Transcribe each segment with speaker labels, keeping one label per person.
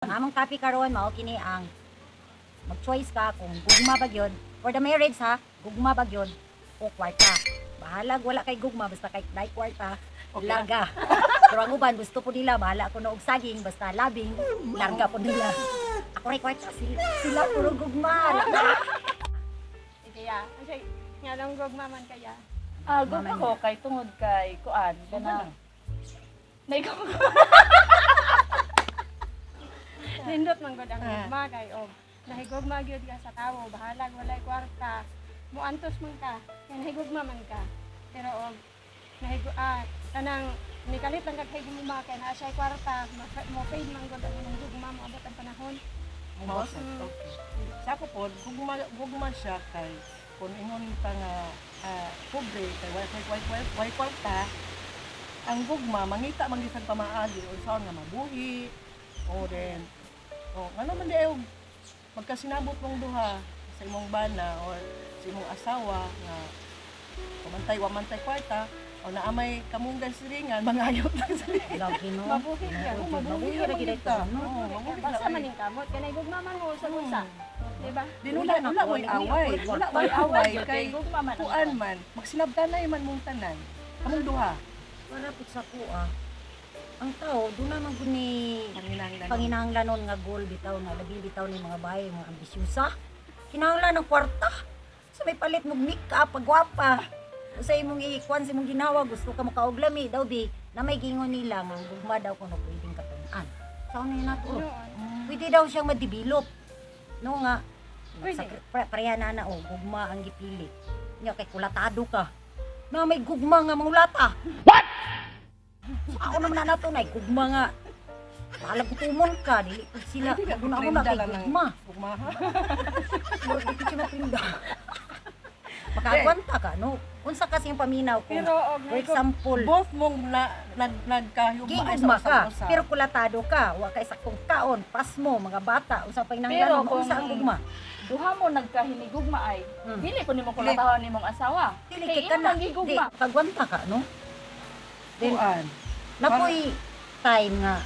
Speaker 1: Ang among topic karon mao kini ang mag-choice ka kung gugma ba gyud for the marriage ha, gugma ba gyud o kwarta. Bahalag wala kay gugma, basta kay naay kwarta,
Speaker 2: Okay.
Speaker 1: larga. Pero ang uban gusto po nila, bahala ko na og saging, basta labing, larga po nila. Ako ray kwarta, sila puro gugma. Larga.
Speaker 3: Kaya, kasi nga lang gugma man kaya.
Speaker 4: Ah, gugma ko kay tungod kay kuan kana. Naikaw
Speaker 3: Nindot man gud ang gugma kay og nahigugma gyud ka sa tawo, bahalag walay kwarta, muantos man ka, kay nahigugma man ka. Pero og nahigu kanang nikalit lang kag higugma kay naa siya kwarta, mo fade man gud ang imong gugma moabot ang panahon.
Speaker 2: Mao sad, okay. Sa ako po, gugma siya kay kung ingon ta nga pobre kay way way way way way kwarta, ang gugma mangita man gyud sa pamaagi unsaon nga mabuhi o then o ngano man di ay og magkasinabot mong duha sa imong bana or sa imong asawa nga kumantay wa man tay kwarta o naamay kamunggan siringan, mangayot lang siringan.
Speaker 1: Lagi no.
Speaker 3: Mabuhi ka.
Speaker 2: Oo,
Speaker 1: Mabuhi
Speaker 2: mabuhi
Speaker 1: ra gyud
Speaker 2: ra
Speaker 1: ito,
Speaker 2: ta.
Speaker 1: no?
Speaker 2: Oo, mabuhi
Speaker 3: Basta
Speaker 2: ra.
Speaker 3: man ning kamot kay nahigugma man mo sa usa. Di ba?
Speaker 2: Din wala mo'y away. Wala mo'y away kay
Speaker 4: gugma man. Ang
Speaker 2: kuan man, magsinabtanay man mong tanan. Kamong duha.
Speaker 1: Para pud sa kuha. Ang tao, doon naman gud ni
Speaker 2: Panginahanglan.
Speaker 1: panginahanglanon nga goal bitaw na labi bitaw ni mga bahay mga ambisyosa. Kinahanglan ng kwarta. Sa may palit mo make-up, pagwapa. Sa imong ikuan sa imong ginawa, gusto ka makaoglami daw bi na may gingon nila nga ang gugma daw kuno pwedeng katun-an. Sa ano yun nato?
Speaker 3: Noon.
Speaker 1: Pwede daw siyang ma-develop. No nga.
Speaker 3: Pwede.
Speaker 1: Sa pareha na na oh, gugma ang gipili. Nya kay kulatado ka. Na may gugma nga mangulata. What? Ako naman na nato na gugma nga. Bahala gutumon ka, dili pud sila.
Speaker 2: Pwede ka
Speaker 1: Una una
Speaker 2: guprinda
Speaker 1: kay
Speaker 2: lang ng
Speaker 1: gugma.
Speaker 2: Gugma ha.
Speaker 1: Murag di siya maprinda. Makaagwanta ka, no? Unsa kasi yung paminaw kung,
Speaker 3: Pero og
Speaker 1: for
Speaker 3: nahigug
Speaker 1: example,
Speaker 2: Both mong na, nag nagkahugma ay sa
Speaker 1: gigugma ka,
Speaker 2: usag-usa.
Speaker 1: pero kulatado ka, wa kay saktong kaon, pasmo, mga bata, unsa pa
Speaker 4: Pero
Speaker 1: inanglanon,
Speaker 4: kung
Speaker 1: unsa ang gugma?
Speaker 4: Duha mo nagkahinigugma ay dili ko nimo kulatahon nimong asawa.
Speaker 1: Dili
Speaker 4: Kay
Speaker 1: kay
Speaker 4: imo
Speaker 1: kana,
Speaker 4: man gigugma.
Speaker 1: di, pagwanta ka, no? Then,
Speaker 2: Kuan.
Speaker 1: napoy time nga,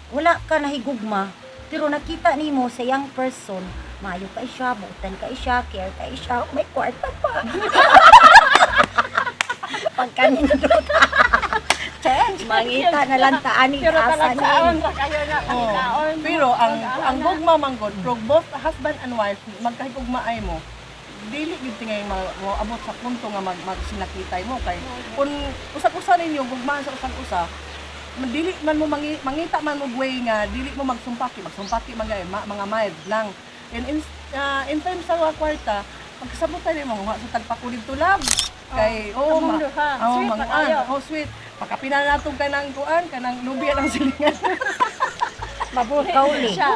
Speaker 1: wala ka nahigugma, pero nakita nimo sa young person, maayo kay siya, buutan kay siya, care kay siya, may kwarta pa. Pagkanindot. Mangita na lang taan ni
Speaker 3: pero
Speaker 1: asa
Speaker 3: talagsaon
Speaker 1: ni.
Speaker 3: ra kayo na
Speaker 2: Oo.
Speaker 3: pangitaon.
Speaker 2: Pero ang gugma man gud, prog both husband and wife magkahigugma ay mo, dili gyud tingay mo abot sa punto nga mag magsinakitay mo kay kung usag-usa ninyo gugmaan sa usag-usa, dili man mo mangita man mo way nga dili mo magsumpaki magsumpaki man gay mga mild lang. And in terms sa mga kwarta, pagkasabot tayo mo nga sa tagpakulig to love kay oh,
Speaker 3: Among
Speaker 2: ma,
Speaker 3: duha.
Speaker 2: oh,
Speaker 3: Sweet
Speaker 2: mga
Speaker 3: pa kayo.
Speaker 2: oh, sweet pakapina nato kanang kuan, kanang lubi ang silingan.
Speaker 3: Mabuhi
Speaker 1: Ikaw, Li.
Speaker 3: siya.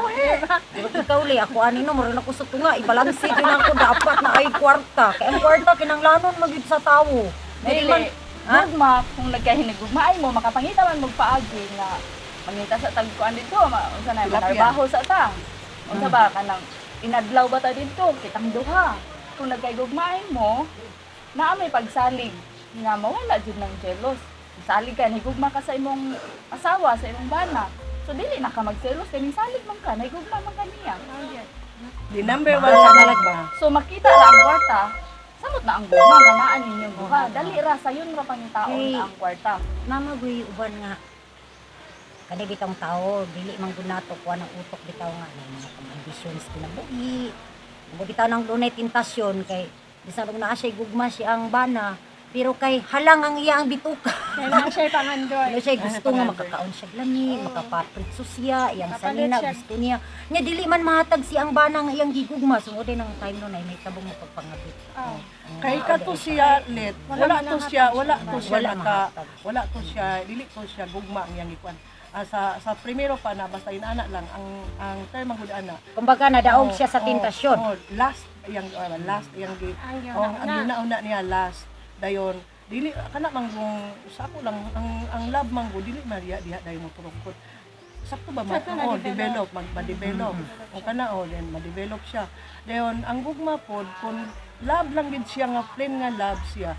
Speaker 1: Pero ikaw, li, ako ani no, mura na ko sa tunga, ibalanse din ako dapat na ay kwarta. Kay ang kwarta kinanglanon magyud sa tawo. Dili man
Speaker 4: Dili gugma kung nagkahinigugma ay mo makapangita man magpaagi nga mangita sa tagkuan dito, unsa na
Speaker 2: Tilapia.
Speaker 4: manarbaho sa ta. Unsa ba kanang inadlaw ba ta didto kitang duha. Kung nagkaigugma ay mo, naa may pagsalig nga mawala jud ng jelos. Salig ka, nahigugma ka sa imong asawa, sa imong bana. So dili na ka magselos kay ning salig man ka, nahigugma man ka niya.
Speaker 2: The number one sa gugma.
Speaker 4: So makita ra ang kwarta, samot na ang gugma nga naa ninyong duha. Dali ra sayon ra pangitaon
Speaker 1: Kay-
Speaker 4: ang kwarta.
Speaker 1: Mama guy uban nga kani bitong tao dili man gud nato kuha ng utok bitaw nga na mga ambisyon sa kinabuhi. Mo bitaw nang dunay tentasyon kay bisan og naa siya gugma siya ang bana, pero kay halang ang iya ang bituka.
Speaker 3: Kailangan siya pangandoy.
Speaker 1: Ano siya gusto nga
Speaker 2: Pangandoy.
Speaker 1: makakaon siya lami, makapapritso siya, iyang
Speaker 3: Makapalit
Speaker 1: sanina
Speaker 3: siya.
Speaker 1: gusto niya. Nya dili man mahatag siya ang bana nga iyang gigugma. So mo din ang time nun ay may tabong mapagpangabit.
Speaker 3: Oh.
Speaker 2: Kay kato siya lit,
Speaker 3: Wala
Speaker 2: wala to siya, wala to siya
Speaker 1: Wala
Speaker 2: naka,
Speaker 1: mahatag.
Speaker 2: wala to siya, dili to siya gugma ang iyang gikuan. Sa primero pa na basta inana lang ang term ang gud ana.
Speaker 1: Kumbaga nadaog
Speaker 2: Oh,
Speaker 1: siya sa
Speaker 2: oh,
Speaker 1: tentasyon.
Speaker 2: Oh, last iyang last iyang gi
Speaker 3: Ang
Speaker 2: oh, ang
Speaker 3: giuna-una.
Speaker 2: ginauna niya last. Dayon dili kana man kung sa ako lang ang love man gud dili man diha diha dayon mo turukot. Sakto ba ma
Speaker 3: Sakto na
Speaker 2: oh,
Speaker 3: develop.
Speaker 2: develop mag ma-develop. O kana oh, then ma-develop siya. Dayon ang gugma pod kung love lang gid siya nga plain nga love siya.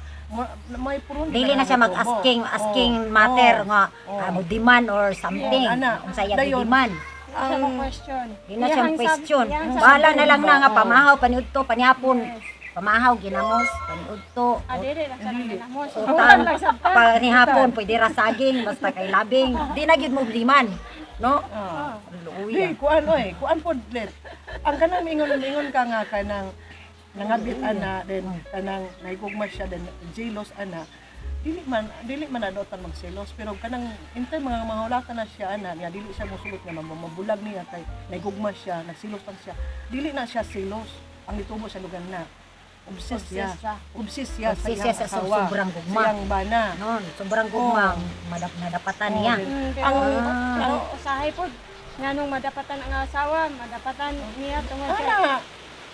Speaker 2: May puron
Speaker 1: Dili na siya mag-asking asking matter nga mo demand or something.
Speaker 2: Oh, ana.
Speaker 1: Unsa iya
Speaker 2: Dayon.
Speaker 1: demand.
Speaker 3: Wala siya mo question.
Speaker 1: Di na siyang
Speaker 3: Iyahang
Speaker 1: question.
Speaker 3: iyahang
Speaker 1: Bahala na lang na nga
Speaker 2: Oo.
Speaker 1: pamahaw paniudto panihapon.
Speaker 3: Yes.
Speaker 1: Pamahaw ginamos paniudto.
Speaker 3: Ah, dili lang sa ginamos.
Speaker 1: Utang
Speaker 3: Utang lang sa pa.
Speaker 1: panihapon pwede ra saging basta kay labing. Di na gyud mo bliman, no?
Speaker 2: Ah.
Speaker 1: Luya.
Speaker 2: Di, kuan oy, kuan pod let. Ang kanang mingon ka nga kanang nangabit ana then kanang nahigugma siya then jealous ana. Dili man adotan magselos pero kanang intay mga mahulatan na siya ana nga dili siya mosugot nga mabulag niya kay nahigugma siya, nagselos lang siya. Dili na siya selos. Ang gitubo siya lugar na. Obsessed siya.
Speaker 3: Obsessed siya.
Speaker 2: Obsessed siya sa
Speaker 1: Obsessed
Speaker 2: iyang
Speaker 1: siya sa
Speaker 2: asawa.
Speaker 1: sobrang gugma.
Speaker 2: Sa iyang bana.
Speaker 1: No, sobrang gugma ang nadapatan
Speaker 2: Oo,
Speaker 1: niya.
Speaker 3: Pero, pero usahay pod nganong madapatan ang asawa, madapatan niya tungod kay
Speaker 2: Ana.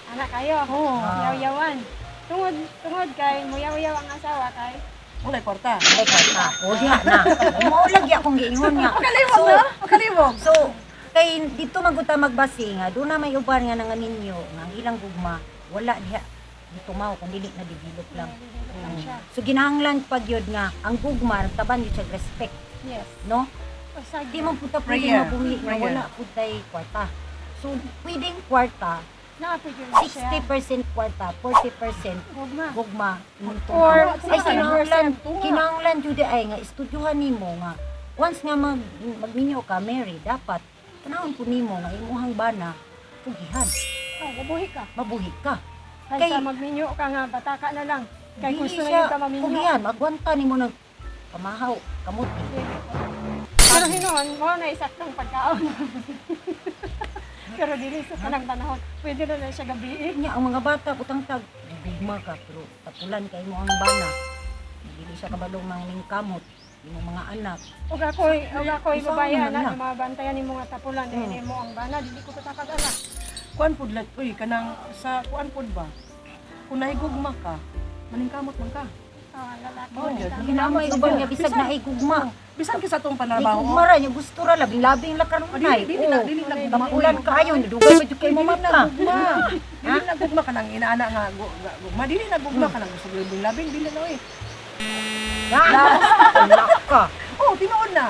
Speaker 3: anak kayo.
Speaker 2: Oo.
Speaker 3: Yaw-yawan. Tungod tungod kay muyaw-yaw ang asawa kay
Speaker 2: Walay kwarta.
Speaker 1: Ay, kwarta. O, diha na. Mao lagi akong giingon nga.
Speaker 2: Makalimog
Speaker 1: So,
Speaker 2: na? Makalimog.
Speaker 1: So, kay dito man gud ta magbase nga doon na may uban nga nangaminyo nga ang ilang gugma wala diha dito mao kung dili na develop lang.
Speaker 3: lang siya.
Speaker 1: So ginahanglan pag yun nga ang gugma taban yun siya respect,
Speaker 3: Yes.
Speaker 1: no?
Speaker 3: Usag
Speaker 1: Di man pud ta pwede
Speaker 2: Prayer.
Speaker 1: mabuhi nga
Speaker 2: Prayer.
Speaker 1: wala pud tay kwarta. So pwedeng kwarta,
Speaker 3: naa pud yun siya.
Speaker 1: 60% kwarta, 40%
Speaker 3: Gugma.
Speaker 1: gugma.
Speaker 3: Or
Speaker 1: Ay kinahanglan,
Speaker 2: Tunga.
Speaker 1: kinahanglan jud ay nga estudyuhan nimo nga once nga magminyo ka Mary, dapat tanawon po nimo nga imuhang bana pugihan,
Speaker 3: Oh, mabuhi ka.
Speaker 1: mabuhi ka.
Speaker 3: Kaysa
Speaker 1: Kay-
Speaker 3: magminyo ka nga bataka na lang. Kay
Speaker 1: Dili
Speaker 3: gusto na
Speaker 1: siya
Speaker 3: yun ka maminyo.
Speaker 1: Pugihan, magwanta nimo ng pamahaw, kamuti.
Speaker 3: Pero hinuon mo na isaktong pagkaon. Pero dili sa kanang panahon, pwede na lang siya gabi.
Speaker 1: Nya ang mga bata butang tag gugma ka pero tapulan kay mo ang bana. Dili siya kabalo mang kamot imong mga anak.
Speaker 3: Ug ako'y
Speaker 1: Usahan
Speaker 3: babae
Speaker 1: man
Speaker 3: anak,
Speaker 1: na.
Speaker 3: yung mga bantayan nimo nga tapulan dahil mo ang bana, dili ko patakag anak.
Speaker 2: Kuan pud let uy kanang sa kuan pud ba? Kung nahigugma ka, maningkamot man ka.
Speaker 3: Ah, lalaki.
Speaker 2: Oh, yun.
Speaker 1: Kinamay uban nga bisag naay gugma.
Speaker 2: Bisan kisa tong
Speaker 1: Ay
Speaker 2: panarbaho.
Speaker 1: gugma ra nya gusto ra labing-labing la kanunay.
Speaker 2: Dili, dili na dili na gugma.
Speaker 1: Tapulan kaayo dugay pa jud kay
Speaker 2: Dili
Speaker 1: mo
Speaker 2: na
Speaker 1: mata.
Speaker 2: gugma. Dili na gugma kanang inaana nga gugma. Dili na gugma kanang gusto labing labing dili na uy.
Speaker 1: Wala ka.
Speaker 2: Oh, tinuod na.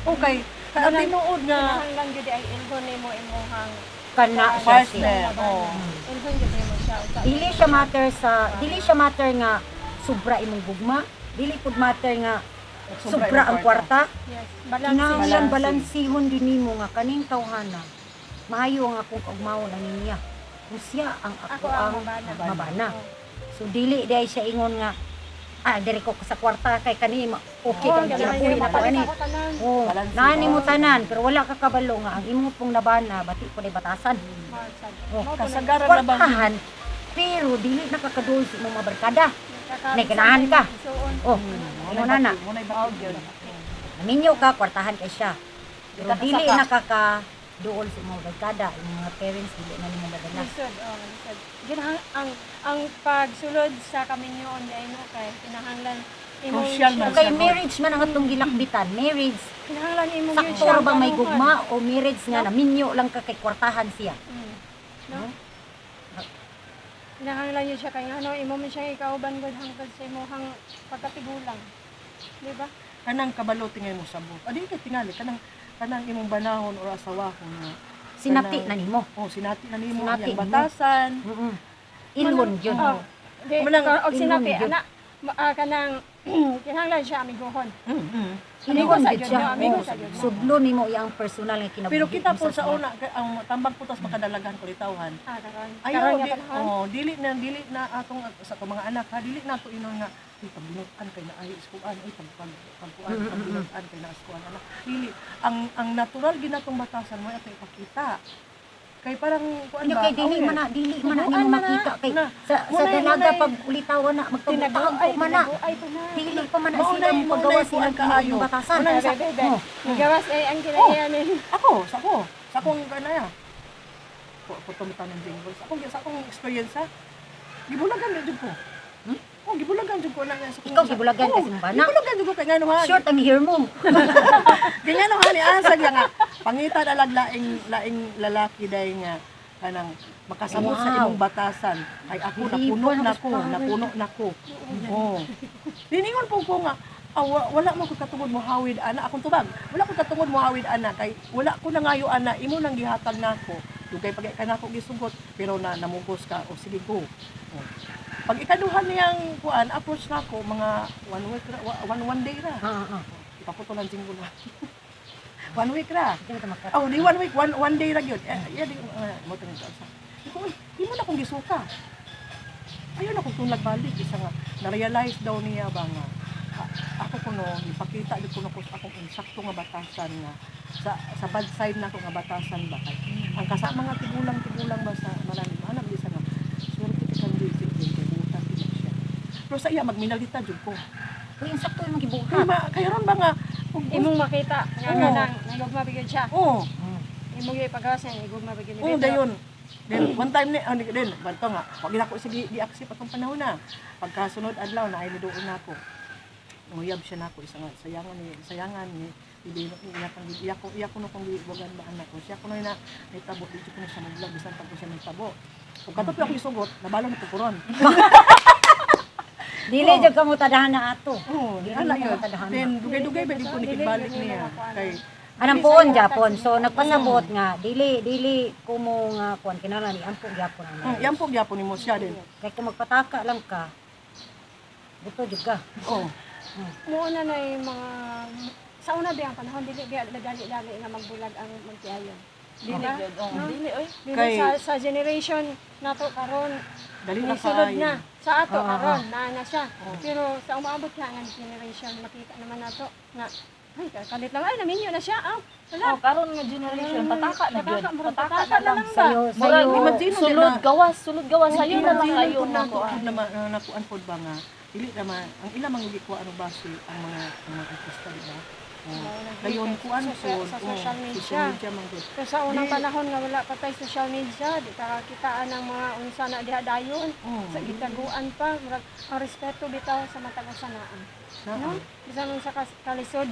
Speaker 2: Okay. Kay ang tinuod nga
Speaker 3: Kinahanglan gyud ay ilhon nimo imuhang
Speaker 1: Kana siya siya.
Speaker 2: partner. Oh.
Speaker 3: Ilhon gyud nimo siya usa.
Speaker 1: Dili siya matter nga sobra imong gugma, dili pud matter nga sobra ang kwarta.
Speaker 3: Yes, balance.
Speaker 1: Kinahanglan
Speaker 2: Balanse.
Speaker 1: balansihon din nimo nga kaning tawhana. Maayo ang akong kaugmaon ani niya. Kung siya ang ako,
Speaker 3: Ako ang mabana.
Speaker 1: mabana.
Speaker 3: Oh.
Speaker 1: So dili dai siya ingon nga diri ko sa kwarta kay kani okay
Speaker 3: Oh,
Speaker 1: kay
Speaker 3: ganahan
Speaker 1: kinabuhi
Speaker 3: gyud
Speaker 1: na ko
Speaker 3: mapalit
Speaker 1: ani.
Speaker 3: ako tanan.
Speaker 1: Oh,
Speaker 2: Balanse.
Speaker 1: naani mo tanan pero wala ka kabalo nga ang imo pong nabana bati ko batasan.
Speaker 3: Mao sad.
Speaker 1: Oh,
Speaker 3: Mao po na-
Speaker 2: Kasagaran na ba?
Speaker 1: Kwartahan pero dili nakakaduol sa imong mga barkada.
Speaker 3: Nakaka-
Speaker 1: Nay, ganahan ka.
Speaker 3: Isuon.
Speaker 1: Oh, ingon na na.
Speaker 2: Munay bakit yun.
Speaker 1: Naminyo ka, kwartahan kay siya. Pero
Speaker 4: Kita ka
Speaker 1: dili
Speaker 4: saka.
Speaker 1: nakakaduol sa imong barkada, imong mga parents dili na nimo madala.
Speaker 3: Lisod, oh, lisod. Ginahang ang pagsulod sa kaminyoon dai no kay kinahanglan imong
Speaker 2: Crucial man
Speaker 1: Kay marriage man ang atong gilakbitan, marriage
Speaker 3: Kinahanglan imong gyud
Speaker 1: sakto
Speaker 3: siya
Speaker 1: ra ba may
Speaker 3: planuhan.
Speaker 1: gugma o marriage nga naminyo lang ka kay kwartahan siya.
Speaker 3: No? Kinahanglan yun siya kay ngano imo man siya ikauban gud hangtod sa imong pagkatigulang. Di ba?
Speaker 2: Kanang kabalo tingay mo sabot. Adi kay tingali kanang kanang imong banahon or asawahon nga.
Speaker 1: Sinati
Speaker 2: Kanang-
Speaker 1: na nimo.
Speaker 2: Oh, sinati na nimo
Speaker 1: Sinati
Speaker 2: ang
Speaker 1: mo.
Speaker 2: batasan.
Speaker 1: Ilhon yun.
Speaker 3: Oh, di,
Speaker 2: Manang-
Speaker 3: og sinapi
Speaker 1: ilhon yun.
Speaker 3: ana kanang kinahanglan siya amigohon.
Speaker 1: Ilhon
Speaker 3: Amigo sa
Speaker 1: gyud
Speaker 3: gyud
Speaker 1: siya.
Speaker 3: no, amigo
Speaker 1: Oh,
Speaker 3: sa gyud no.
Speaker 1: Sudlo nimo iyang personal nga kinabuhi.
Speaker 2: Pero kita po sa
Speaker 1: siya.
Speaker 2: una ang tambang putas makadalagan ko litawhan.
Speaker 3: Ah, karon.
Speaker 2: Ayaw,
Speaker 3: Karon nga
Speaker 2: di,
Speaker 3: panahon.
Speaker 2: oh, dili na atong sa atong mga anak ha, dili na ato inon nga uy pagbinutan kay na ay iskuan, uy pag pag pagkuan, pagbinutan kay na iskuan anak. Dili ang natural ginatong batasan mo ato ipakita. Kay parang kuan
Speaker 1: Nya
Speaker 2: ba?
Speaker 1: kay dili
Speaker 2: aware.
Speaker 1: man na dili man na
Speaker 2: Tubuan
Speaker 1: nimo
Speaker 2: man na.
Speaker 1: makita kay
Speaker 2: Na.
Speaker 1: sa
Speaker 2: Munay-
Speaker 1: dalaga
Speaker 2: munay-
Speaker 1: pag ulitawan na magtagutag
Speaker 3: Ay,
Speaker 1: man na.
Speaker 3: ay pa na.
Speaker 1: Dili pa man na
Speaker 2: Maunay-
Speaker 1: sila
Speaker 2: maunay
Speaker 1: paggawa
Speaker 2: kuan
Speaker 1: sila
Speaker 2: kaayo.
Speaker 1: ng batasan.
Speaker 2: Maunay
Speaker 3: Bebe, bebe.
Speaker 1: Oh.
Speaker 3: Nigawas ay ang kinaiyan eh.
Speaker 2: Ako, sa akong kanaya. Puto mo tanong jingles. Akong sa akong experience ha. Gibulagan na jud ko.
Speaker 1: Hmm?
Speaker 2: Oh, gibulagan jud ko na sa akong-
Speaker 1: Ikaw gibulagan
Speaker 2: Oh,
Speaker 1: kasi mong bana?
Speaker 2: Gibulagan jud ko kay ngano ha.
Speaker 1: Short ang hair mo.
Speaker 2: Ganyan ang hani asa niya nga. Pangita na lang laing laing lalaki dai nga kanang makasabot sa
Speaker 1: Wow.
Speaker 2: imong batasan. Ay ako
Speaker 1: Hindi
Speaker 2: napuno
Speaker 1: pa
Speaker 2: na ko,
Speaker 1: nakaspara.
Speaker 2: napuno na ko. Oh. Diningon po ko nga Ah, wala mo ko katungod mo hawid ana akong tubag. Wala ko katungod mo hawid ana kay wala ko nangayo ana, imo nang gihatag nako. Dugay pag ka nako gisugot pero na namugos ka o sige go. Oh. Pag ikaduha niyang kuan approach nako mga one week ra, one one day ra.
Speaker 1: Ah, ah.
Speaker 2: Ipaputo lang jinggo na. One week ra.
Speaker 1: Hindi mo ta
Speaker 2: Oh, di one week, one one day ra gyud. Eh, yeah, di mo tanong sa. Iko, uy, di mo na kong gisuka. Ayaw na kong tunlag balik isa nga na-realize daw niya ba nga ako kuno ipakita gyud kuno ko sa akong insakto nga batasan nga sa bad side nako nga batasan ba kay ang kasama nga tigulang-tigulang ba sa malalim anak di sa nga swerte ka kang busy din kay buta gid siya. Pero sa iya magminalita jud ko.
Speaker 1: Uy, insakto imong
Speaker 2: Kay
Speaker 1: gibuhat.
Speaker 2: ma kay ron ba nga
Speaker 3: Imong makita nga
Speaker 2: Oo.
Speaker 3: kanang nahigugma ba gyud siya.
Speaker 2: Oh,
Speaker 3: Imong ipagawas niya nahigugma ba gyud ni
Speaker 2: Oo,
Speaker 3: Pedro.
Speaker 2: dayon. Then, one time ni, ano, then, banto nga, wag na ko sige, di-accept atong panahon na. Pagkasunod adlaw, na ay nidoon na ako. Nguyab siya nako isa nga, sayangan ni, hindi iya kang iya ko no kung giwagan ba anak ko. Siya ko na nitabo dito ko na siya mag-vlog bisan pag ko siya nitabo. Kung katong ako isugot, nabalo na ko kuron.
Speaker 1: Dili jud ka mo tadahan na ato.
Speaker 2: Oo, di
Speaker 1: Dili
Speaker 2: ala
Speaker 1: mo
Speaker 2: yun.
Speaker 1: tadahan na.
Speaker 2: Then dugay-dugay ba di ko nikibalik
Speaker 3: Dili, dili
Speaker 2: niya.
Speaker 3: na ako, ano.
Speaker 2: Kay
Speaker 1: Anang puon Japon. So nagpasabot nga dili dili kumo nga kuan kinahanglan iampo gyapon ang marriage.
Speaker 2: yan po gyapon nimo siya din.
Speaker 1: Kay kung magpataka lang ka, buto jud ka.
Speaker 2: Oh.
Speaker 3: Muuna na yung mga sa una ba ang panahon dili ba dali-dali nga magbulag ang magtiayon.
Speaker 4: Dili
Speaker 3: Diba?
Speaker 4: gyud. Oh,
Speaker 3: No?
Speaker 4: dili oy.
Speaker 3: Dili sa generation nato karon
Speaker 2: Dali na
Speaker 3: nisulod
Speaker 2: kaayo.
Speaker 3: na sa ato
Speaker 1: Oo,
Speaker 3: karon naa na siya. Pero sa umaabot na nga generation makita naman nato nga ay kalit lang ay naminyo na siya. Ah, wala.
Speaker 4: Oh, karon nga generation pataka na gyud.
Speaker 3: Pataka, murag
Speaker 4: Pataka
Speaker 3: pataka
Speaker 4: na lang.
Speaker 3: na lang ba?
Speaker 1: Sayo
Speaker 4: Murag
Speaker 1: sayo.
Speaker 2: Imagine
Speaker 4: sulod gawas, sulod gawas sayo na lang
Speaker 2: Imagine
Speaker 4: kayo
Speaker 2: po na
Speaker 4: mga kuan.
Speaker 2: po na nakuan pod ba nga dili naman ang ilang mga gikuan ano base ang mga artista, di ba? Oh.
Speaker 3: Oo, nag-
Speaker 2: Dayon kuan pod
Speaker 3: sa
Speaker 2: oh,
Speaker 3: social media.
Speaker 2: Social media man gud.
Speaker 3: Pero sa unang
Speaker 2: Di-
Speaker 3: panahon nga wala pa tay social media, di ta kakitaan ang mga unsa na diha dayon.
Speaker 2: Oh.
Speaker 3: Sa gitaguan pa, murag ang respeto bitaw sa matag usa naa.
Speaker 2: Na,
Speaker 3: No? Bisan unsa ka kalisod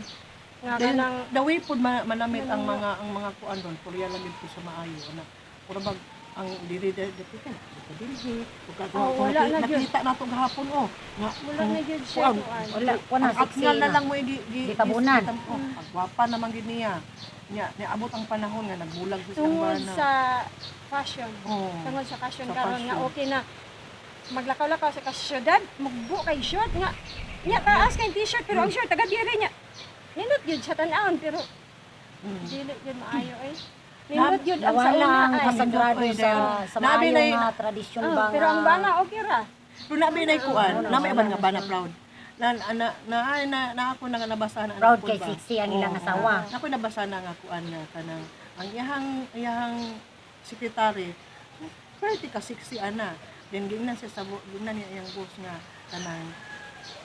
Speaker 3: nga
Speaker 2: Then,
Speaker 3: kanang
Speaker 2: the way pod manamit ang mga kuan doon, purya lang gid ko sa maayo ana. Pura bag ang diri diri diri ka dinhi ug ka
Speaker 3: Oh, wala na gyud.
Speaker 2: nakita nato gahapon oh nga
Speaker 3: wala na gyud siya
Speaker 2: kuan,
Speaker 3: kuan.
Speaker 1: Wala kuan na
Speaker 2: ang
Speaker 1: sexy
Speaker 2: aknal na
Speaker 1: na.
Speaker 2: lang mo di di
Speaker 1: Gitabunan.
Speaker 2: Oh, ang gwapa naman gid niya. Nya niabot ang panahon nga nagbulag sa
Speaker 3: Tungod
Speaker 2: bana.
Speaker 3: sa fashion.
Speaker 2: Oh.
Speaker 3: Tungod sa fashion
Speaker 2: Sa
Speaker 3: karon nga
Speaker 2: fashion.
Speaker 3: okay na maglakaw-lakaw sa kasyudad, mugbo kay short nga nya taas kay t-shirt pero ang short taga diri nya. Nindot gyud siya tan-awon pero dili gyud maayo ay. Nindot gyud ang sa
Speaker 1: Nawala
Speaker 3: una
Speaker 1: ang
Speaker 3: ay.
Speaker 1: kasagrado
Speaker 2: Oy,
Speaker 1: sa
Speaker 2: dayon.
Speaker 1: sa
Speaker 2: Nabi
Speaker 1: maayo
Speaker 2: na
Speaker 1: nga tradisyon
Speaker 3: Oh,
Speaker 1: ba
Speaker 3: pero ang bana okay ra.
Speaker 2: Pero nabi na kuan,
Speaker 1: Oo,
Speaker 2: na may
Speaker 1: wala
Speaker 2: ban nga
Speaker 1: na
Speaker 2: bana
Speaker 1: siya.
Speaker 2: proud. Na na na ay, na, na ako na nga nabasa na
Speaker 1: Proud
Speaker 2: anak ko
Speaker 1: kay
Speaker 2: ba.
Speaker 1: sexy ang ilang
Speaker 2: Oo.
Speaker 1: asawa.
Speaker 2: Na ako nabasa na nga kuan nga kanang ang iyahang iyahang sekretary pwede ka sexy ana. Then gingnan siya sa gingnan niya iyang boss nga kanang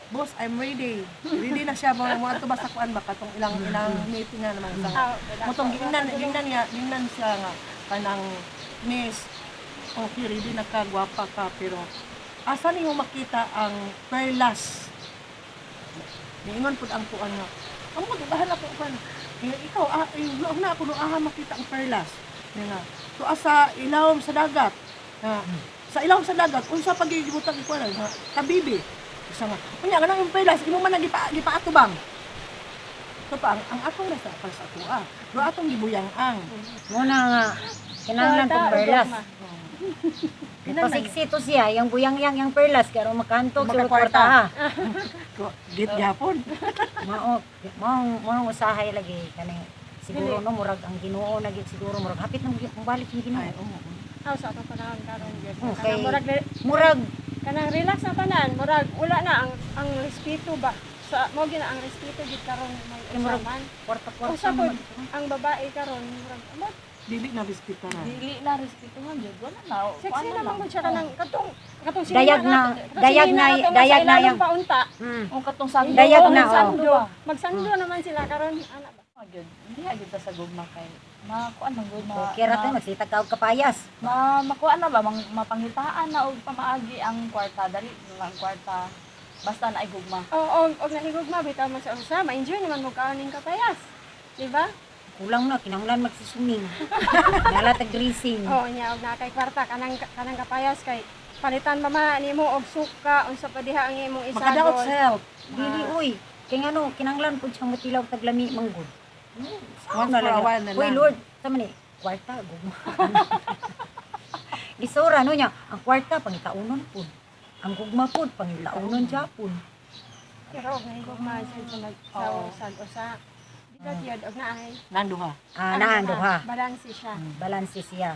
Speaker 2: "Boss, I'm ready." Ready na siya mo mo ato ba sa kuan ba katong ilang ilang meeting nga naman sa
Speaker 3: Ah,
Speaker 2: motong gingnan gingnan niya gingnan siya nga kanang, "Miss, okay, ready na ka, gwapa ka, pero asa nimo makita ang perlas?" Niingon pud ang kuan nga amo dugahan ako kuan. "Eh, ikaw ah, eh, wala na ako no aha makita ang perlas." Niya nga to asa ilawom sa dagat. Nga, sa ilawom sa dagat unsa pagigibutang ikuan nga tabibi. Isa nga unya nga nang perlas imo man ang gipa gipaatubang. So pa ang atong nasa para sa atoa. Do atong gibuyang ang.
Speaker 1: Muna nga kinahanglan
Speaker 3: Kwarta
Speaker 1: tong
Speaker 3: o
Speaker 1: perlas.
Speaker 3: gugma?
Speaker 1: Pasiksi to siya, yang buyang-yang yang perlas kay aron makantog sa
Speaker 2: Makakwarta.
Speaker 1: kwarta ha.
Speaker 2: Ko git gyapon.
Speaker 1: Mao mao mao usahay lagi kani siguro no murag ang Ginoo na gid siguro murag hapit na mobalik yung Ginoo.
Speaker 2: Ay, oo.
Speaker 3: Ah, sa atong panahon karon gyud.
Speaker 1: Okay.
Speaker 3: Kanang murag
Speaker 1: Murag
Speaker 3: kanang relax na tanan, murag wala na ang respeto ba. Sa mo gina ang respeto gid karon may
Speaker 1: Kay murag
Speaker 3: usaman.
Speaker 1: kwarta-kwarta
Speaker 3: Usa
Speaker 1: man.
Speaker 3: pod ang babae karon murag amot
Speaker 2: Dili na respetaran.
Speaker 4: Dili na respetuhan jud. Wala na.
Speaker 3: sexy
Speaker 4: Kuan
Speaker 3: na man gud siya kanang katong katong
Speaker 1: Dayag na-
Speaker 3: katong
Speaker 1: dayag
Speaker 3: sinina
Speaker 1: na-
Speaker 3: nato nga
Speaker 1: dayag
Speaker 3: sa
Speaker 1: na
Speaker 3: ilalom
Speaker 1: yang-
Speaker 3: paunta.
Speaker 4: Ang katong sando.
Speaker 1: Dayag
Speaker 3: Oo,
Speaker 1: na, oh.
Speaker 3: magsando. Magsando naman sila karon ana ba.
Speaker 4: Gyud. Hindi gyud ta sa gugma kay makuan man gud ma.
Speaker 1: Okay ra tayo magsitag ka og kapayas.
Speaker 4: Ma makuan na ba mang, mapangitaan na og pamaagi ang kwarta dali na lang ang kwarta basta na ay gugma.
Speaker 3: Oo, og nahigugma bitaw mo sa usa, ma-enjoy naman mo kaon ning kapayas. Di ba?
Speaker 1: Kulang na kinahanglan magsisuming. Nala tag dressing.
Speaker 3: Oo, nya og naa kay kwarta kanang kanang kapayas kay palitan pa man nimo og suka unsa pa diha ang imong
Speaker 2: Makadaot
Speaker 3: isagol.
Speaker 2: self.
Speaker 1: Dili uy. Kay ngano, kinanglan pud siyang mutilaw taglami manggod.
Speaker 2: Once for a while na
Speaker 1: Uy
Speaker 2: lang.
Speaker 1: Lord, sa man ni kwarta gugma. Gisura no niya, ang kwarta pangitaunon pud. Ang gugma pud pangitaunon japon.
Speaker 3: Pero og nahigugma sad sa mag sa usa. Bigat yun og naay.
Speaker 2: Nanduha.
Speaker 1: Ah, naang duha.
Speaker 3: Balanse siya.
Speaker 1: Balanse siya.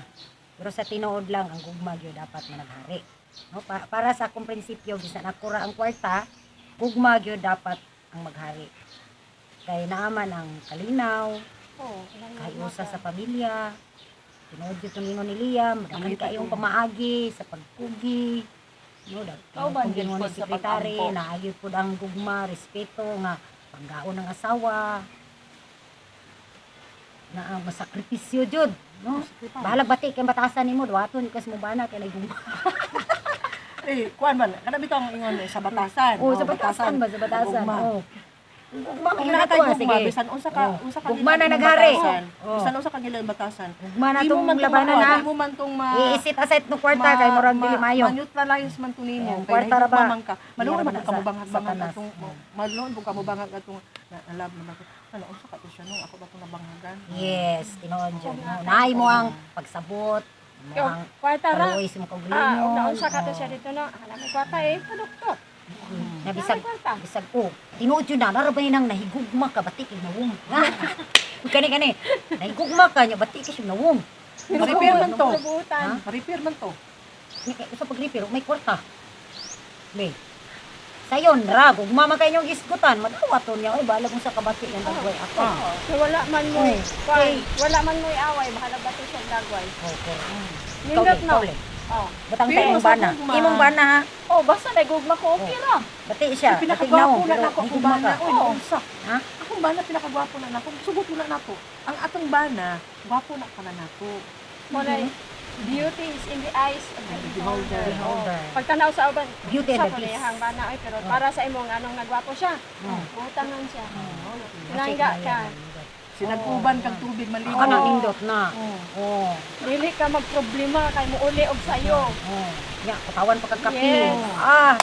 Speaker 1: Pero sa tinuod lang ang gugma gyud dapat managhari. No, para sa akong prinsipyo bisan ako ra ang kwarta, gugma gyud dapat ang maghari. Kay naaman ang kalinaw,
Speaker 3: Oo.
Speaker 1: kahiusa sa pamilya. Tinuod gyud tong ingon ni Liam, daghan
Speaker 2: Mangita
Speaker 1: kayong
Speaker 2: ko.
Speaker 1: pamaagi sa pagkugi. No, daghan
Speaker 4: Kauban
Speaker 1: kung
Speaker 4: gyud
Speaker 1: ingon ni
Speaker 4: pod sa
Speaker 1: sekretary,
Speaker 4: pag-ampo.
Speaker 1: naagi pud ang gugma, respeto nga panggaon ng asawa. Na ang masakripisyo jud, no? Bahalag bati kay batasan nimo, duwaton kas mo bana kay nagugma.
Speaker 2: Eh, kuan man, kana bitaw ang ingon eh, sa batasan.
Speaker 1: Oh, sa batasan ba, sa batasan.
Speaker 2: Gugma.
Speaker 1: Oh. Gugma
Speaker 2: Kung
Speaker 1: man
Speaker 2: naa
Speaker 1: na
Speaker 2: tay
Speaker 1: to, ah,
Speaker 2: gugma,
Speaker 1: sige.
Speaker 2: bisan unsa ka,
Speaker 1: Oh.
Speaker 2: unsa ka
Speaker 1: Gugma na
Speaker 2: gila-
Speaker 1: naghari.
Speaker 2: batasan.
Speaker 1: Oh.
Speaker 2: Bisan unsa ka gila batasan.
Speaker 1: Gugma na
Speaker 2: Imo
Speaker 1: tong
Speaker 2: man tong
Speaker 1: labanan
Speaker 2: makuha,
Speaker 1: ha.
Speaker 2: Imo man tong ma
Speaker 1: Iisit aside no kwarta kay murag dili mayo.
Speaker 2: Ma-neutralize man to nimo.
Speaker 1: Ayan,
Speaker 2: Kay
Speaker 1: kwarta ra ba?
Speaker 2: nahigugma man ka. Maluoy
Speaker 1: Iya
Speaker 2: man
Speaker 1: ra
Speaker 2: ka
Speaker 1: ba
Speaker 2: mo bangag
Speaker 1: sa
Speaker 2: bangag
Speaker 1: Satanas.
Speaker 2: atong maluoy po ka mo bangag atong na love naman ko. Ano unsa ka to siya no? Ako ba tong nabanghagan?
Speaker 1: Yes, tinuod jud. No, naay mo ang pagsabot, mo
Speaker 3: Yo,
Speaker 1: ang
Speaker 3: kwarta ra.
Speaker 1: kaluoy sa mga
Speaker 3: Ah, og
Speaker 1: kaugalingon.
Speaker 3: naunsa ka to siya dito no. Ah, may kwarta eh, produkto.
Speaker 1: Na bisag
Speaker 3: Naa may kwarta.
Speaker 1: bisag oh, tinuod jud na narabay nang nahigugma ka bati kay nawong. Kani kani, nahigugma ka nya bati kay siya nawong.
Speaker 2: Ma-repair man to.
Speaker 3: Buutan.
Speaker 1: Ha?
Speaker 2: Ma-repair man to.
Speaker 1: Ni kay usa pag-repair may kwarta. May. Sayon ra gugma man kay inyong gisgutan, madawaton niya oy balag mo sa kabati ng dagway ako.
Speaker 2: Ah.
Speaker 3: So wala man mo
Speaker 1: Oy,
Speaker 3: kwan, wala man mo away, bahala ba to siya dagway.
Speaker 1: Okay.
Speaker 3: Nindot no.
Speaker 1: Ikaw, le.
Speaker 3: Oh.
Speaker 1: Batang
Speaker 2: Pero
Speaker 1: tayo imong
Speaker 2: sa
Speaker 1: bana.
Speaker 2: gugma.
Speaker 1: Imong bana ha.
Speaker 4: Oh, basta nagugma ko okay ra.
Speaker 1: Bati siya. Bati
Speaker 2: Pinakagwapo
Speaker 1: naong,
Speaker 2: na
Speaker 1: pero
Speaker 2: nako akong
Speaker 1: higugma
Speaker 2: bana.
Speaker 1: ka.
Speaker 2: Oy, unsa?
Speaker 1: Ha?
Speaker 2: Akong bana pinakagwapo na nako. Sugot na nako. Ang atong bana, gwapo na kana nako.
Speaker 3: Mo na beauty is in the eyes of the beholder.
Speaker 1: Beholder.
Speaker 3: Oh. Pagtanaw sa uban,
Speaker 1: Beauty and
Speaker 3: sa
Speaker 1: the beast.
Speaker 3: Iyang bana oy, pero
Speaker 1: Oh.
Speaker 3: para sa imong anong nagwapo siya.
Speaker 1: Oh.
Speaker 3: Butangan siya.
Speaker 2: Oh.
Speaker 3: Langga ka.
Speaker 2: Sinagkuban kag tubig maligo.
Speaker 1: Ako na nindot na.
Speaker 2: Oh.
Speaker 1: Oh.
Speaker 3: Dili ka magproblema kay muuli og sayo.
Speaker 1: Oh. Nya, katawan pa kag kape.
Speaker 3: Yes.
Speaker 1: Ah.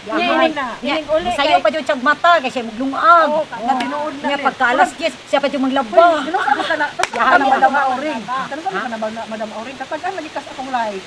Speaker 3: Nya,
Speaker 1: Yaman.
Speaker 3: inig,
Speaker 2: na.
Speaker 1: Nya,
Speaker 3: inig uli
Speaker 1: sayo
Speaker 3: kay
Speaker 1: pa jud siyag mata kay siya maglungag.
Speaker 3: Oo,
Speaker 1: Oh.
Speaker 2: Na tinuod na.
Speaker 1: Nya
Speaker 2: le.
Speaker 1: pagka alas 10 siya pa jud maglaba.
Speaker 2: Gino sa ka na.
Speaker 1: Yahan
Speaker 2: Kana
Speaker 1: na.
Speaker 2: Madam Auring. Kana sa ka na Madam Auring. Katagan lagi kas akong life.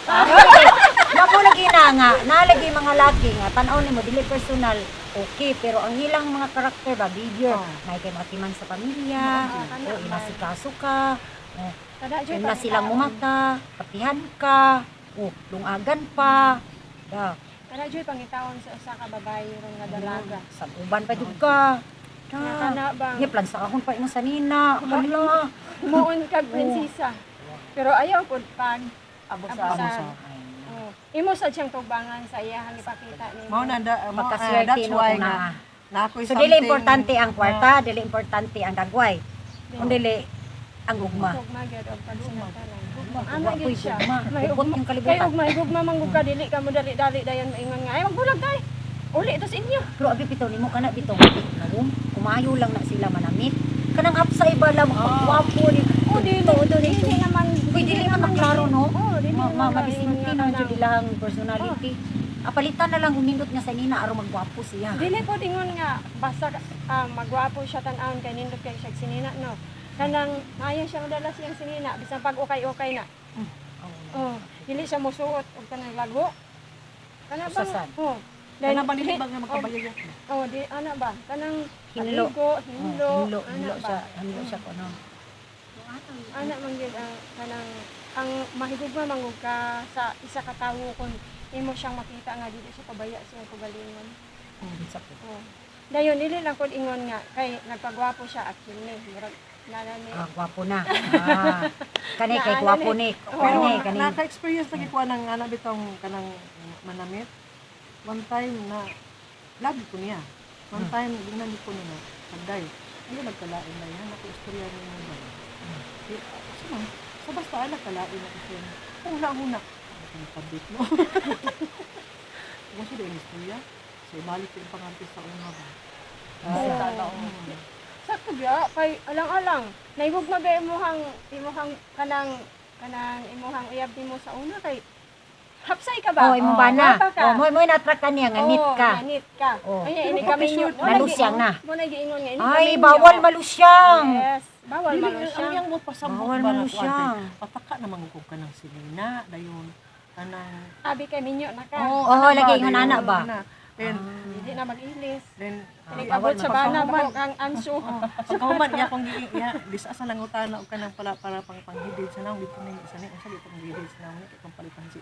Speaker 1: Mao lagi na nga, nalagi mga laki nga tan-aw nimo dili personal. Okay, pero ang ilang mga karakter ba behavior,
Speaker 2: Oh.
Speaker 1: may kay matiman sa pamilya,
Speaker 3: Oo, kana
Speaker 1: o inasikaso ka, o
Speaker 3: Kada jud
Speaker 1: na silang mumata, kapihan ka, o lungagan pa. Da,
Speaker 3: Kada jud pangitaon sa usa ka babae ron nga dalaga.
Speaker 1: sa uban pa jud ka.
Speaker 3: Nga
Speaker 1: Da.
Speaker 3: kana bang
Speaker 1: Nya plan sa akon pa imong sanina. Hala.
Speaker 3: muon kag prinsesa. Pero ayaw pud pag
Speaker 4: Abo sa
Speaker 3: Abusa.
Speaker 4: amo.
Speaker 3: Oh. Imo sad siyang tugbangan sa iyahang ipakita nimo.
Speaker 2: Mao na da, mo, ah,
Speaker 1: Pagkaswerte
Speaker 2: that's
Speaker 1: no
Speaker 2: why
Speaker 1: kung
Speaker 2: nga
Speaker 1: naa.
Speaker 2: na ako'y
Speaker 1: So dili importante ang kwarta, dili importante ang dagway. Kung dili ang gugma.
Speaker 3: Gugma gyud og pagsinatalan. Gugma.
Speaker 1: Wa
Speaker 3: Ana
Speaker 1: ko'y
Speaker 3: gyud siya.
Speaker 1: gugma.
Speaker 3: May
Speaker 1: Bukod
Speaker 3: ugma.
Speaker 1: yung
Speaker 3: Kay
Speaker 1: kalibutan.
Speaker 3: ugma gugma man gud ka dili ka mo dali-dali dayon maingon nga ay magbulag tay. Uli ito sa inyo.
Speaker 1: Pero abi bitaw nimo kana bitaw nawong kumayo lang na sila manamit. Kanang hapsay ba lang pagwapo ni.
Speaker 3: Oh, dili.
Speaker 1: Tuod ni.
Speaker 3: Dili naman.
Speaker 1: Uy, dili man maklaro no.
Speaker 3: Oh, dili
Speaker 1: Ma,
Speaker 3: naman
Speaker 1: ma
Speaker 3: klaro
Speaker 1: mabisinti
Speaker 3: ingon
Speaker 1: na
Speaker 3: nga
Speaker 1: jud
Speaker 3: kanang-
Speaker 1: ilahang personality. Apalitan na lang humindot niya sa nina aron magwapo siya.
Speaker 3: Dili po dingon nga basta magwapo siya tan-awon kay nindot kay siya sinina no. Kanang maayo siya madala siyang sinina bisan pag ukay-ukay na. Oh, dili siya mosuot og kanang lago. Kana ba?
Speaker 1: Usasan.
Speaker 3: Oh.
Speaker 2: Kana ba dili ba nga magkabayag?
Speaker 3: Oh, di ana ba? Kanang
Speaker 1: Hinlo.
Speaker 3: paligo,
Speaker 1: Oh,
Speaker 3: hinlo,
Speaker 1: hinlo,
Speaker 3: ana
Speaker 1: hinlo
Speaker 3: ba?
Speaker 1: siya, hinlo siya kuno.
Speaker 3: Ana man gyud ang kanang ang mahigugma man gud ka sa isa ka tawo kung imo siyang makita nga dili siya pabaya sa iyang kagalingon.
Speaker 1: Unsa po.
Speaker 3: Oh. Dayon dili lang kod ingon nga kay nagpagwapo siya actually murag nana ni
Speaker 1: Ah, gwapo na. Ah. Kani kay
Speaker 3: Naana
Speaker 1: gwapo
Speaker 3: ni.
Speaker 1: ni.
Speaker 2: Pero
Speaker 1: Kani kani.
Speaker 2: naka-experience lagi ko ng ana bitong kanang manamit. One time na love ko niya. One time ginan ko niya pagday. Ano nagkalain na yan? Ako istorya ni mo ba? Eh, sa man, sa basta ay nagkalain na kasi. Huna-huna. Ano kabit mo? Kung siya yung istorya, sa ibalik ko yung panganti sa una ba?
Speaker 1: Ah.
Speaker 3: Sakto gyud kay alang-alang naigugma ba imuhang imuhang kanang kanang imuhang uyab nimo sa una kay Hapsay ka ba?
Speaker 1: Oh, imong bana.
Speaker 3: Gwapa ka.
Speaker 1: Oh, mo na-attract ka niya nga neat
Speaker 3: Oo,
Speaker 1: ka.
Speaker 3: nga neat ka.
Speaker 1: Oh.
Speaker 3: Ay, ini kami nyo.
Speaker 1: Malusyang na.
Speaker 3: Mo na giingon nga ini
Speaker 1: Ay,
Speaker 3: kami
Speaker 1: bawal malusyang.
Speaker 3: Yes, bawal
Speaker 2: Dili, ang
Speaker 3: malusyang.
Speaker 2: iyang mo pasabot
Speaker 1: Bawal
Speaker 2: ba nga
Speaker 1: man
Speaker 2: kuan
Speaker 1: siya.
Speaker 2: kay pataka naman ko ka ng silina dayon kanang
Speaker 3: Abi kay minyo na ka.
Speaker 1: Oo,
Speaker 2: ana ba,
Speaker 1: lagi ingon
Speaker 2: dayon,
Speaker 1: ana ba?
Speaker 2: ana. Then
Speaker 3: Hindi na mag-ilis.
Speaker 2: then
Speaker 3: Nag-abot sa bana bako kang anso.
Speaker 2: Pagkahuman iya kong gi iya bisa sa langutan og kanang pala para pang panghidid sa naong dito ni sa ni unsa dito pang hidid sa naong ni kay pang palitan si.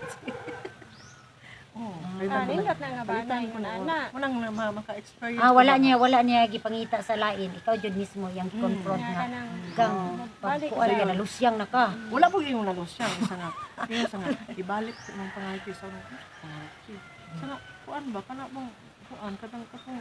Speaker 2: Oh,
Speaker 3: Ah, nindot na nga bana
Speaker 2: ko
Speaker 3: ingon ana.
Speaker 2: Unang na maka-experience.
Speaker 1: Ah,
Speaker 2: ko
Speaker 1: wala
Speaker 2: ba?
Speaker 1: niya, wala niya gipangita sa lain. Ikaw jud mismo yang confront
Speaker 3: Nga
Speaker 1: nga.
Speaker 3: kanang
Speaker 1: Kang
Speaker 3: balik
Speaker 1: pagkuan
Speaker 3: sa
Speaker 1: ka na lusyang na ka.
Speaker 2: Wala po yung nalos siya. Isa nga, yung isa nga, ibalik ko ng pangarap sa nga, pangarap. Sa nga, kuan ba, kana bang, kuan, katang katong,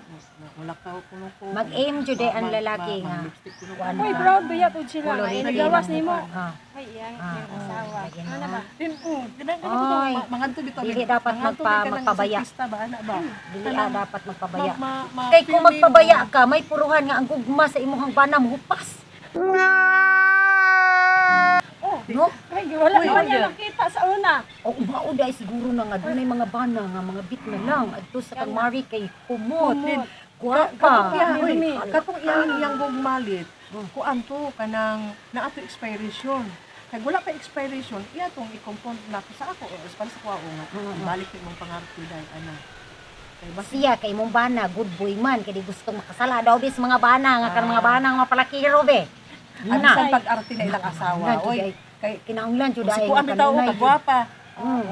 Speaker 2: wala ka kuno ko.
Speaker 1: Mag-aim jud eh ang lalaki nga.
Speaker 2: Lipstick kuno ko.
Speaker 1: Kuan
Speaker 3: Uy,
Speaker 1: ka.
Speaker 3: proud ba po sila nga
Speaker 1: Kolorete
Speaker 3: inagawas
Speaker 1: ng
Speaker 3: nimo.
Speaker 1: mukha. Ah.
Speaker 3: Ay, iyang
Speaker 1: Ah,
Speaker 3: iyang
Speaker 1: oh,
Speaker 3: asawa.
Speaker 1: lagi na.
Speaker 3: Ano ba?
Speaker 2: Then, ganang
Speaker 1: Ay,
Speaker 2: ganang mangadto bitaw.
Speaker 1: dili dapat magpabaya.
Speaker 2: Pista ba, ana ba?
Speaker 1: Dili ah, dapat magpabaya. Kay kung
Speaker 2: Kay
Speaker 1: magpabaya ka, may puruhan nga ang gugma sa imuhang bana mohupas.
Speaker 3: Oh,
Speaker 1: No?
Speaker 3: ay, wala
Speaker 2: Uy,
Speaker 3: naman niya nakita sa una.
Speaker 1: O mao dai siguro na nga dunay mga bana nga mga bit na lang adto sa kang Mari kay humot.
Speaker 3: Humot.
Speaker 1: Gwapa.
Speaker 2: Katong iya, uy,
Speaker 3: Mirmi.
Speaker 2: katong iyang iyang gugmalit, kuan to kanang naa to expiration. Kay wala pa expiration, iya tong i-confront na ako sa ako or para sa kuha nga. Ibalik ko imong pangarap ko dai ana. Kay basi
Speaker 1: Siya kay imong bana, good boy man kay di gustong makasala daw bis mga bana nga kanang mga bana nga mapalakiro be. Na.
Speaker 2: abisan pag-arte na ilang asawa.
Speaker 1: Na,
Speaker 2: Oy,
Speaker 1: jud ay
Speaker 2: kay
Speaker 1: kinahanglan jud
Speaker 2: si
Speaker 1: ay
Speaker 2: kuan
Speaker 1: nga
Speaker 2: bitaw
Speaker 1: kanunay
Speaker 2: ka
Speaker 1: jud.
Speaker 2: gwapa.
Speaker 1: Mm.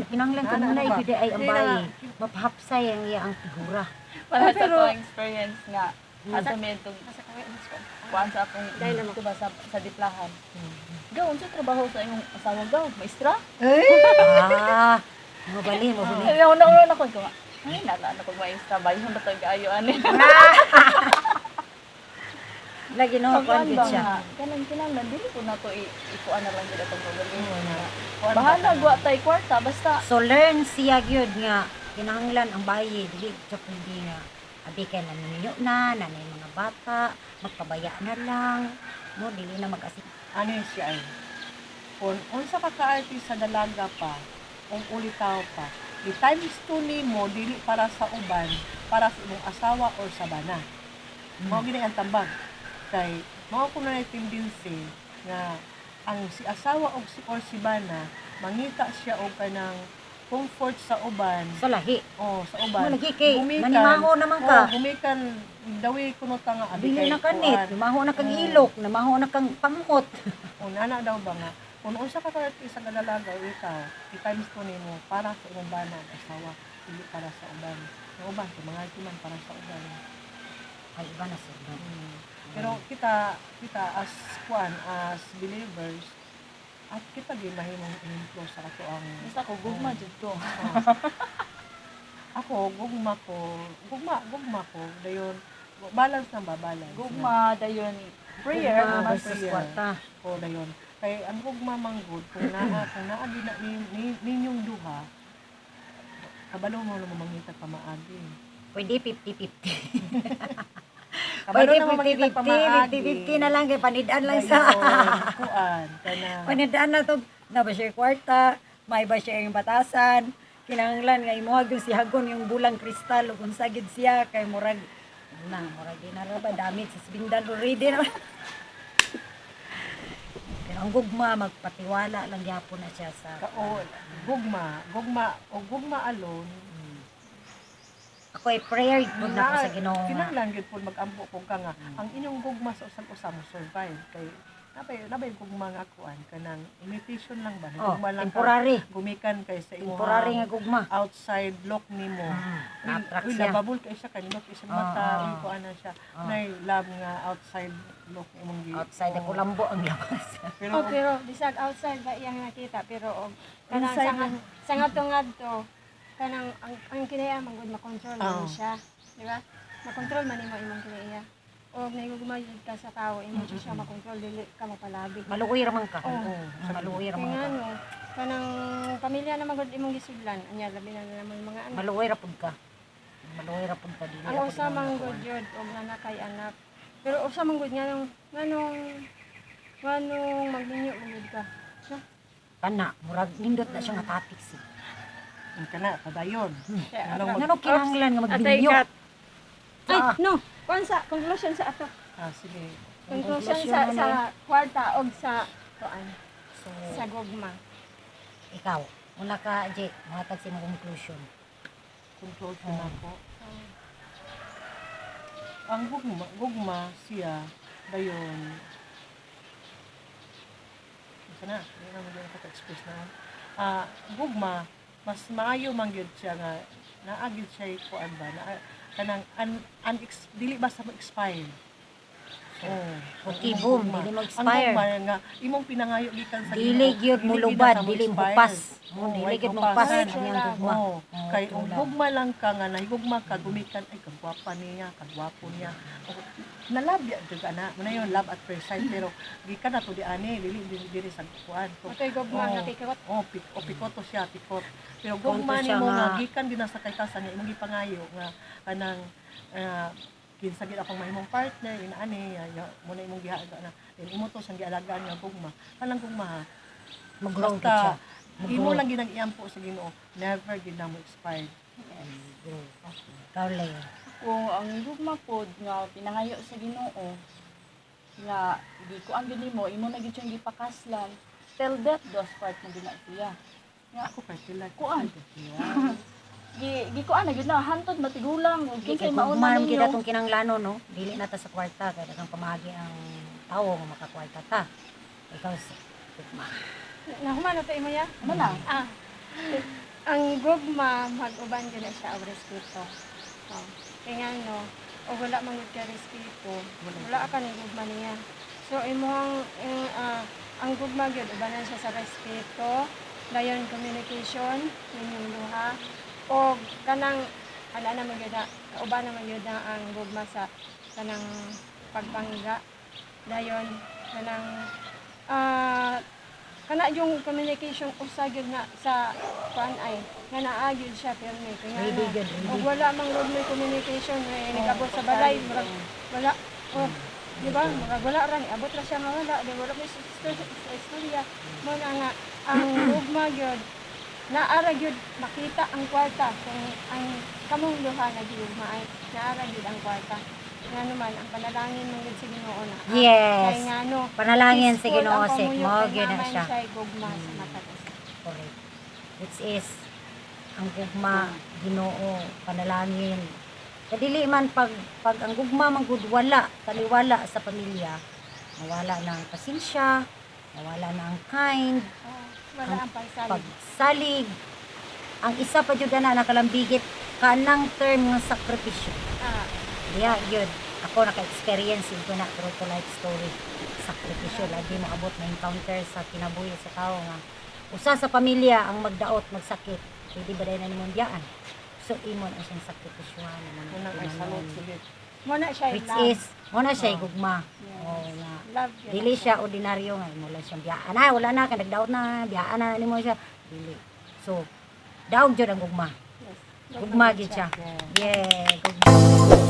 Speaker 1: Kinahanglan
Speaker 2: Ana,
Speaker 1: kanunay
Speaker 2: ano ba?
Speaker 1: jud ay ang
Speaker 2: Di na
Speaker 1: bayi.
Speaker 2: nga.
Speaker 1: Mapahapsay ang iya ang figura.
Speaker 4: Para sa
Speaker 3: Pero-
Speaker 4: to experience nga asa mi itong
Speaker 3: Nasa kawin ko.
Speaker 4: kuan sa akong
Speaker 3: Dahil naman.
Speaker 4: dito ba sa diplahan. Gaw, unsa trabaho sa imong asawa gaw? Maestra?
Speaker 1: Ah, mabali, mabali.
Speaker 4: Ay, una una ko nga. Ay, nala na ko maestra bayhon na tag ayo ani.
Speaker 1: Lagi no, kuan
Speaker 4: Pagkuan
Speaker 1: jud
Speaker 4: ba
Speaker 1: siya.
Speaker 4: nga, kanang kinahanglan dili ko na to ikuan na lang gid atong kaugalingon.
Speaker 2: Kuan ba
Speaker 4: Bahala
Speaker 2: kanang-
Speaker 4: gwa tay kwarta basta
Speaker 1: So learn siya gyud nga kinahanglan ang bayi dili siya pwede nga abi kay naninyo na nanay mga bata magpabaya na lang no, dili na mag-asik.
Speaker 2: Ano yun siya ay? Kung unsa ka kaarte sa dalaga pa, kung ulitaw pa, di times two nimo dili para sa uban, para sa imong asawa or sa bana. Mao gini ang tambag. Kay mao ko na tendency nga ang si asawa og si or si bana mangita siya og kanang comfort sa uban
Speaker 1: Sa lahi
Speaker 2: o sa uban.
Speaker 1: mo lagi kay
Speaker 2: Gumikan.
Speaker 1: nanimaho naman ka.
Speaker 2: Oh, gumikan dawi kuno ta nga abi
Speaker 1: Dili
Speaker 2: kay
Speaker 1: na kanit,
Speaker 2: kuan.
Speaker 1: namaho na kang ilok, namaho na kang panghot.
Speaker 2: O nana daw ba nga, kung unsa ka kaarte sa dalaga o ikaw, i-times two nimo para sa imong bana ug asawa, dili para sa uban. Ang uban kay mga man para sa uban.
Speaker 1: Ay, iba na sir, no?
Speaker 2: Pero kita kita as kuan as believers at kita gyud mahimong ehemplo sa ato ang
Speaker 4: basta ko gugma jud ko.
Speaker 2: Ako gugma ko, gugma gugma ko dayon balance na ba, balance.
Speaker 4: Gugma dayon prayer
Speaker 1: Gugma
Speaker 4: mas
Speaker 1: versus
Speaker 2: prayer.
Speaker 1: kwarta.
Speaker 2: Ko dayon kay ang gugma man gud kung naa gyud na ninyong duha, kabalo mo na mamangita pamaagi.
Speaker 1: Pwede 50-50.
Speaker 2: Kabalo
Speaker 1: Pwede
Speaker 2: na mamangita
Speaker 1: 50-50,
Speaker 2: pamaagi.
Speaker 1: 50-50 na lang kay panidaan lang sa
Speaker 2: Dayon, kuan kanang
Speaker 1: panidaan na to na ba siya kwarta, may ba siya yung batasan, kinahanglan nga imuha gyud si Hagon yung bulang kristal ug unsa gid siya kay murag na murag di na ra ba damage sa bindal already na. Pero ang gugma magpatiwala lang gyapon na siya sa
Speaker 2: o gugma gugma o gugma alone.
Speaker 1: Ako ay prayer pud na ako sa Ginoo nga.
Speaker 2: Kinahanglan gyud pud mag-ampo kung ka nga ang inyong gugma sa usag-usa mo survive kay nabay gugma nga kuan kanang imitation lang ba,
Speaker 1: Oh,
Speaker 2: gugma lang ka,
Speaker 1: temporary.
Speaker 2: gumikan kay sa imong
Speaker 1: Temporary nga gugma.
Speaker 2: outside look nimo. Uy,
Speaker 1: Na-attract
Speaker 2: uy
Speaker 1: siya.
Speaker 2: lababol kay siya kay look isang mata, uy kuan na siya. Nay love nga outside look imong gi.
Speaker 1: Outside
Speaker 2: oh.
Speaker 1: ako lambo ang labas.
Speaker 2: Pero
Speaker 3: Oh, pero bisag outside ba iyang nakita pero og kanang
Speaker 2: Inside
Speaker 3: sa sa ngadto ngadto kanang ang kinaiya man gud makontrol man
Speaker 2: Oo.
Speaker 3: siya, di ba? Makontrol man nimo imong kinaiya. Og nahigugma jud ka sa tawo, imo jud siya makontrol dili ka mapalabi.
Speaker 1: Maluoy ra man ka.
Speaker 3: Oh.
Speaker 1: Maluoy ra
Speaker 3: Kay
Speaker 1: man ka.
Speaker 3: ngano, kanang pamilya na man gud imong gisudlan, anya labi na naman mga anak.
Speaker 1: Maluoy ra pud ka. Maluoy ra pud ka dili
Speaker 3: Ang
Speaker 1: ra pud
Speaker 3: usa
Speaker 1: mo
Speaker 3: man
Speaker 1: nakuha.
Speaker 3: gud jud og nana kay anak. Pero usa man gud nganong magminyo man gud ka. No?
Speaker 1: Kana, murag nindot na siya nga topic si.
Speaker 2: Ang kana padayon. Anong
Speaker 1: Ngano kinahanglan nga
Speaker 3: Atay
Speaker 1: magbinyo?
Speaker 3: kat. Ay,
Speaker 1: Ah.
Speaker 3: no. Kuan sa conclusion sa ato.
Speaker 2: Ah, sige.
Speaker 3: Conclusion
Speaker 1: Conclusion
Speaker 3: sa
Speaker 1: ano
Speaker 3: sa kwarta og sa kuan
Speaker 1: So,
Speaker 3: sa gugma.
Speaker 1: ikaw, una ka, Jay, muhatag sa imong conclusion.
Speaker 2: Conclusion ako. Ang gugma, gugma siya dayon. Asa na, hindi na mo ka-express na. Ah, gugma mas maayo man gyud siya nga naa gyud siya kuan ba na kanang un, un, dili ba sa mo-expire. Oh,
Speaker 1: Okay,
Speaker 2: ang
Speaker 1: boom,
Speaker 2: gugma.
Speaker 1: dili
Speaker 2: Ang
Speaker 1: mo-expire.
Speaker 2: gugma nga imong pinangayo gikan sa
Speaker 1: Dili
Speaker 2: Ginoo,
Speaker 1: gyud
Speaker 2: dili
Speaker 1: mo
Speaker 2: gyud na
Speaker 1: lubad,
Speaker 2: sa
Speaker 1: dili
Speaker 2: mo-expire.
Speaker 1: hupas.
Speaker 2: Oo,
Speaker 1: Dili
Speaker 2: way
Speaker 1: gyud mo hupas
Speaker 2: hupasan.
Speaker 1: ang iyang gugma.
Speaker 2: Oo,
Speaker 1: Oo,
Speaker 2: kay kung
Speaker 1: true lang.
Speaker 2: gugma lang ka nga nahigugma ka gumikan ay kagwapa niya, kagwapo niya. O, nalabya jud ana, muna yun love at first sight pero gikan na to di ani dili dili diri sa kuan. So,
Speaker 3: Matoy gugma
Speaker 2: Oo.
Speaker 3: nga pikot.
Speaker 2: Oh, pik, o pikoto siya, pikot. Pero
Speaker 1: Konto
Speaker 2: gugma
Speaker 1: siya
Speaker 2: nimo nga
Speaker 1: nga.
Speaker 2: gikan din na sa kay kasa nga imong gipangayo nga kanang kinsa gid akong mahimong partner inaani ya, ya, mo na imong gihaga na then imo to sang gialagaan nga gugma kanang gugma ha
Speaker 1: Mag-grow gid
Speaker 2: basta
Speaker 1: siya.
Speaker 2: imo
Speaker 1: Mag-grow.
Speaker 2: lang ginang iampo sa Ginoo, never gid na mo expired.
Speaker 1: Grow. Ikaw, Leo.
Speaker 4: Kung ang gugma pod nga pinangayo sa Ginoo nga gikuan gyud nimo, imo na gyud siyang gipakaslan till death do us part na gyud na siya. Nga
Speaker 2: Ako kay sila.
Speaker 4: Kuan. Gi gikuan na gyud na hantod matigulang ug
Speaker 1: Kay
Speaker 4: kinsay
Speaker 1: gugma
Speaker 4: mauna
Speaker 1: man gyud
Speaker 4: ninyo.
Speaker 1: atong kinanglano, no? Dili na ta sa kwarta kay daghang pamaagi ang tawo nga makakwarta ta. Ikaw sa gugma.
Speaker 3: Nahuman na to imo ya.
Speaker 4: Ano na?
Speaker 3: Ah. Ang gugma mag-uban gyud na siya og respeto. Oh. Kay ngano, og wala man gud ka respeto, wala ka ni gugma niya. So imong ang gugma gyud ubanan siya sa respeto, dayon communication ninyong duha og kanang ana na man gyud na kauban naman gyud na ang gugma sa kanang pagpangga, dayon kanang kana yung communication usa gyud na sa kuan ay nga naa gyud siya pirmi kay nga
Speaker 1: Ready
Speaker 3: ano,
Speaker 1: gyud, ready.
Speaker 3: og wala man gud may communication may nigabot sa balay, murag wala, oh, di ba, murag wala ra, niabot ra siya nga wala di wala may sa istorya mo na nga ang gugma gyud naara gyud makita ang kwarta kung ang kamong duha nagigugma ay naara gyud ang kwarta, nga naman ang panalangin man gyud sa Ginoo na
Speaker 1: Yes.
Speaker 3: kay ngano
Speaker 1: Panalangin sa
Speaker 3: peaceful
Speaker 1: Ginoo
Speaker 3: ang
Speaker 1: sik
Speaker 3: pamuyo
Speaker 1: mo
Speaker 3: kay
Speaker 1: gyud na
Speaker 3: naman
Speaker 1: siya.
Speaker 3: siya'y gugma sa matag usa.
Speaker 1: Correct. Which is ang gugma Ginoo panalangin. Kadili man pag ang gugma man gud wala taliwala sa pamilya, mawala na ang pasensya, mawala na ang kind,
Speaker 3: Oh, wala ang pagsalig.
Speaker 1: pagsalig. Ang isa pa jud ana nakalambigit kanang term nga sakripisyo. Diya yun. Ako naka-experience yun ko na true to life story. Sakripisyo lagi moabot na encounter sa kinabuhi sa tao nga usa sa pamilya ang magdaot magsakit. Pwede ba dahil na nimong biyaan? So imo na siyang sakripisyohan na mga
Speaker 2: Unang ay salot sulit.
Speaker 3: Mo na siya
Speaker 1: Which
Speaker 3: love.
Speaker 1: is mo na siya gugma.
Speaker 3: Yes.
Speaker 1: Oo nga.
Speaker 3: Love yun
Speaker 1: Dili
Speaker 3: na
Speaker 1: siya ordinaryo nga imo lang siyang biyaan. Ay, wala na kay nagdaot na biyaan na nimo siya. Dili. So daog jud ang gugma.
Speaker 3: Yes.
Speaker 1: Gugma gid siya.
Speaker 2: Yeah.
Speaker 1: Yeah, gugma.